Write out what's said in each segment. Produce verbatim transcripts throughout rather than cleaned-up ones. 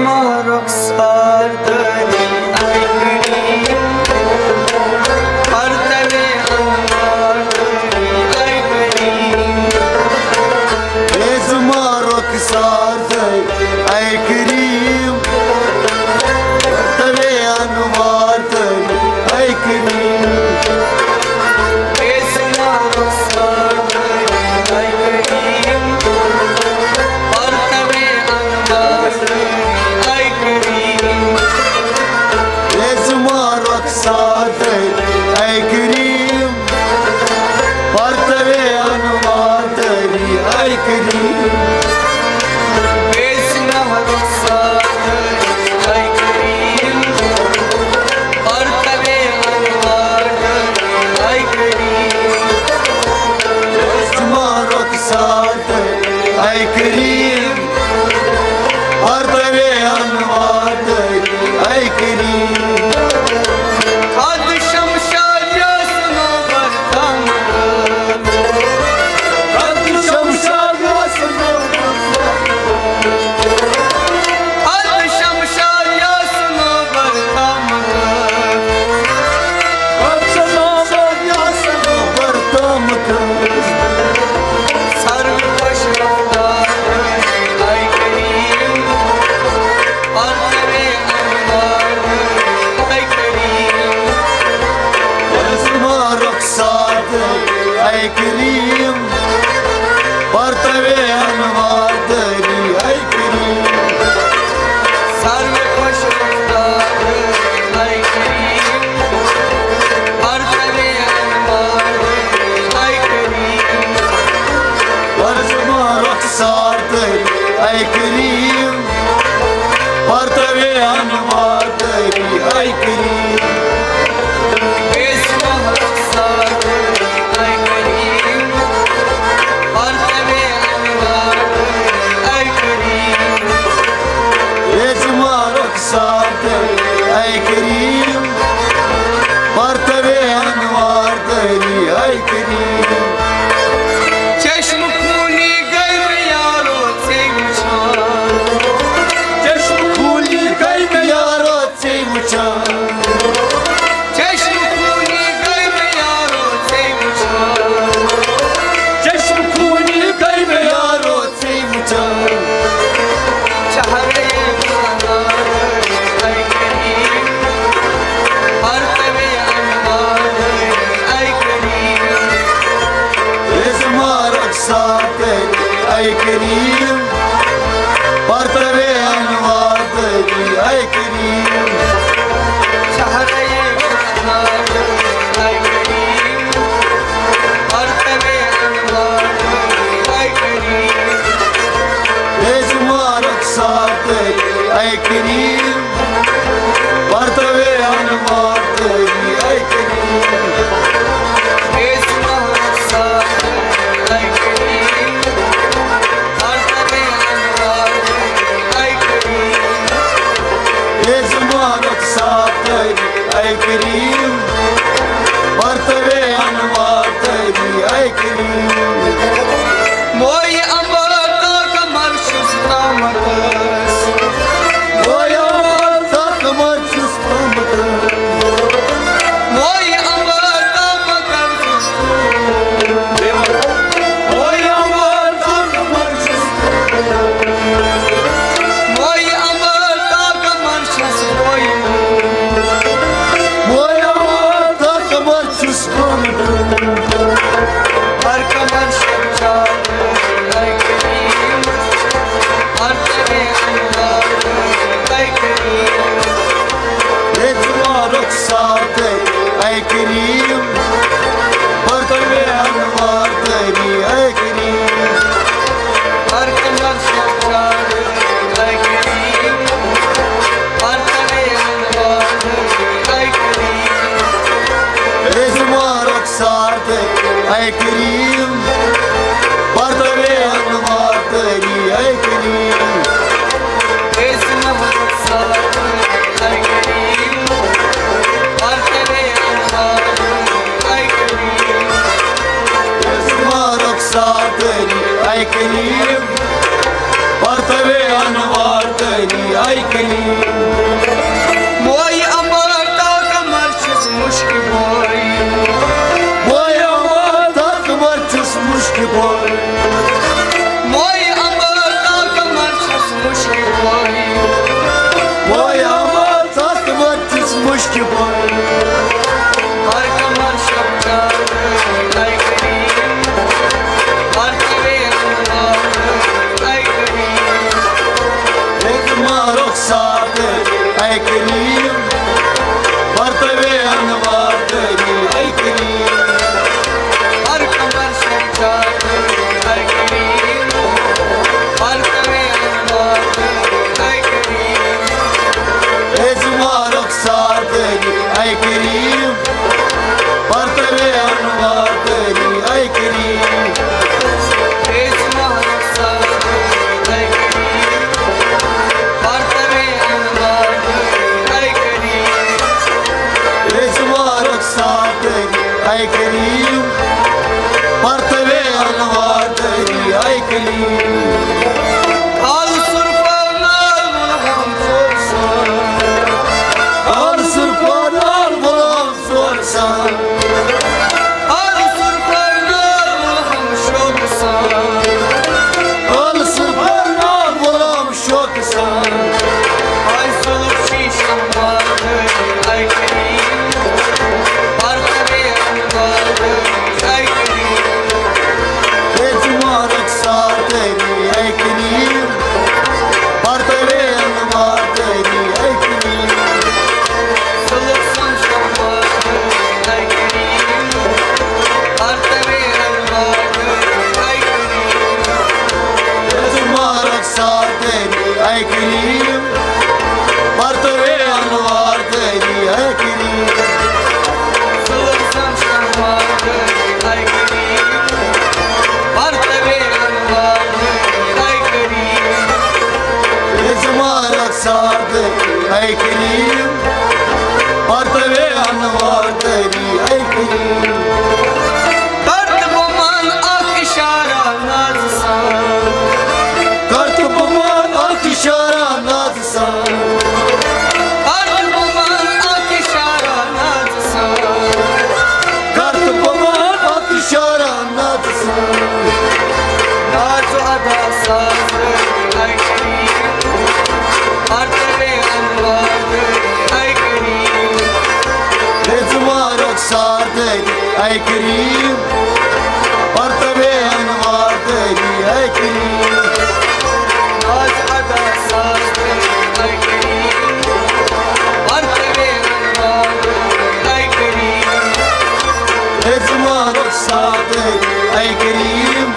ماہ رخسار دٲری اے کریم، پرتوے انوار دٲری اے کریم۔ اے زٕ ماہ رخسار دٲری اے کریم، پرتوے انوار دٲری اے کریم۔ اے زٕ ماہ رخسار دٲری اے کریم، پرتوے انوار اے کریم۔ اے زٕ ماہ رخسار دٲری اے کریم، پرتوے انوار دٲری اے کریم۔ اے زٕ ماہ رخسار دٲری اے کریم، پرتوے انوار دٲری اے کریم۔ اے زٕ ماہ رخسار دٲری اے کریم، پرتوے انوار دٲری اے کریم۔ خد شمشاد یاس نوبر تام، خد شمشاد یاس نوبر، خد شمشاد یاس نوبر تام، خد شمشاد یاس نوبر تام۔ سرو خوش رفتار اے کریم، پرتوے انوار اے کریم۔ اے زٕ ماہ رخسار اے کریم، پرتوے انوار دٲری اے کریم۔ سرو خوش رفتار اے کریم، پرتوے انوار اے کریم۔ اے زٕ ماہ رخسار دٲری اے کریم، پرتوے انوار دٲری اے کریم۔ اے زٕ ماہ رخسار دٲری اے کریم، پرتوے انوار دٲری اے کریم۔ اے زٕ ماہ رخسار دٲری اے کریم، پرتوے انوار دٲری اے کریم۔ چشم خونی گرم یارو ژے وٕچھان۔ چشم خونی گرم یارو ژے وٕچھان۔ چشم خونی گرم یارو ژے وٕچھان۔ چشم خونی گرم یارو ژے وٕچھان۔ چہرے انوار اے کریم، پرتوے انوار اے کریم۔ اے زٕ ماہ رخسار اے کریم، پرتوے انوار دٲری اے کریم۔ چہرے انوار اے کریم، پرتوے انوار اے کریم۔ اے زٕ ماہ رخسار اے کریم، پرتوے انوار دٲری اے کریم۔ اے زٕ ماہ رخسار اے کریم، پرتوے انوار اے کریم۔ اے زٕ ماہ رخسار اے کریم، پرتوے انوار دٲری اے کریم۔ موے امبر تا قمر چھُس تامتس۔ موے امبر تا قمر چھُس تامتس۔ موے امبر تا قمر چھُس۔ موے امبر تا قمر چھُس۔ موے امبر تا قمر چھُس۔ موے امبر تا قمر چھُس۔ ہر قمر شمشاد اے کریم، پرتوے انوار اے کریم۔ اے زٕ ماہ رخسار اے کریم، پرتوے انوار دٲری اے کریم۔ ہر قمر شمشاد اے کریم، پرتوے انوار اے کریم۔ اے زٕ ماہ رخسار اے کریم، پرتوے انوار دٲری اے کریم۔ اے زٕ ماہ رخسار اے کریم، پرتوے انوار اے کریم۔ اے زٕ ماہ رخسار اے کریم، پرتوے انوار اے کریم۔ موے امبار تا قمر چھُس مُشکہِ بوے۔ موے امبار تا قمر چھُس مُشکہِ بوے۔ موے امبار تا قمر چھُس مُشکہِ بوے۔ موے امبار تا قمر چھُس مُشکہِ بوے۔ ہر قمر شب چار اے کریم۔ ہر توے انوار اے کریم۔ اے زما رخسار دٲری اے کریم، پرتوے انوار دٲری اے کریم۔ ہر قمر شب چار اے کریم، پرتوے انوار اے کریم۔ اے زما رخسار دٲری اے کریم، پرتوے انوار دٲری اے کریم۔ اے زما رخسار دٲری اے کریم، پرتوے انوار دٲری اے کریم۔ اے زما رخسار دٲری اے کریم، پرتوے انوار دٲری اے کریم۔ آل سرفا نال ملہم سوسا۔ آل سرفا نال ملہم سوسا۔ آل سرفا نال ملہم شوق سان۔ آل سرفا نال ملہم شوق سان۔ آے سلوک شیشہ مال اے کریم۔ پرتوے انوار اے کریم۔ اے زما رخسار دٲری اے کریم، پرتوے انوار دٲری اے کریم۔ سلوک سان شمال اے کریم، پرتوے انوار اے کریم۔ اے زما رخسار دٲری اے کریم، پرتوے انوار دٲری اے کریم۔ سلوک سان شمال اے کریم، پرتوے انوار اے کریم۔ اے زما رخسار دٲری اے کریم، پرتوے انوار دٲری اے کریم۔ کر تہٕ بہٕ من اکھ اشارہ ناز سان۔ کر تہٕ بہٕ من اکھ اشارہ ناز سان۔ کر تہٕ بہٕ من اکھ اشارہ ناز سان۔ کر تہٕ بہٕ من اکھ اشارہ ناز سان۔ ناز و ادا ساز اے کریم، پرتوے انوار اے کریم۔ اے زما رخسار دٲری اے کریم، پرتوے انوار دٲری اے کریم۔ ناز ادا ساز اے کریم، پرتوے انوار اے کریم۔ اے زما رخسار دٲری اے کریم،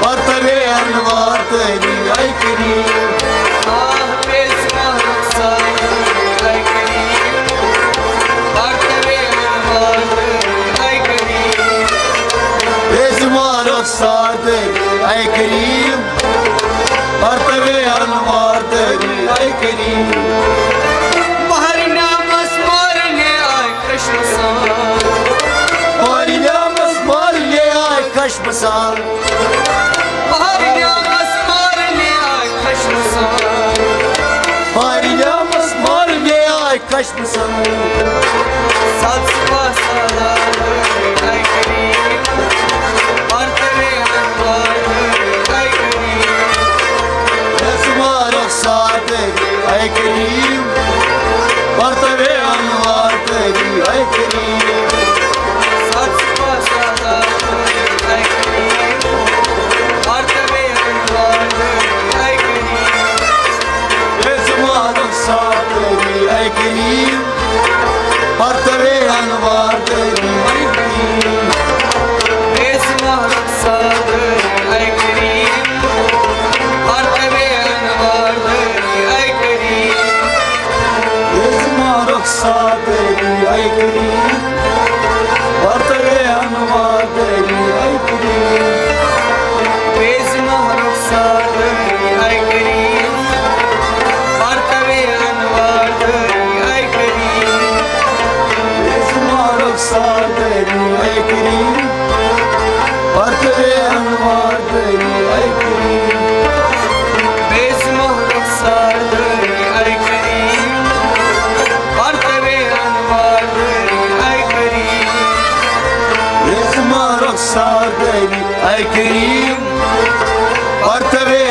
پرتوے انوار دٲری اے کریم۔ آہ، اے زما رخسار اے کریم، پرتوے انوار اے کریم۔ اے زما رخسار دٲری اے کریم، پرتوے انوار دٲری اے کریم۔ بحر نیامس مارنے آے خشمہٕ سان۔ بحر نیامس مارنے آے خشمہٕ سان۔ بحر نیامس مارنے آے خشمہٕ سان۔ بحر نیامس مارنے آے خشمہٕ سان۔ سد سپاہ سالار اے کریم، پرتوے انوار اے کریم۔ اے زما رخسار دٲری اے کریم، پرتوے انوار دٲری اے کریم۔ سد سپاہ سالار اے کریم، پرتوے انوار اے کریم۔ اے زما رخسار دٲری اے کریم، پرتوے انوار دٲری اے کریم۔ اے زما رخسار اے کریم، پرتوے انوار اے کریم۔ اے زما رخسار دٲری اے کریم، کریم، برتر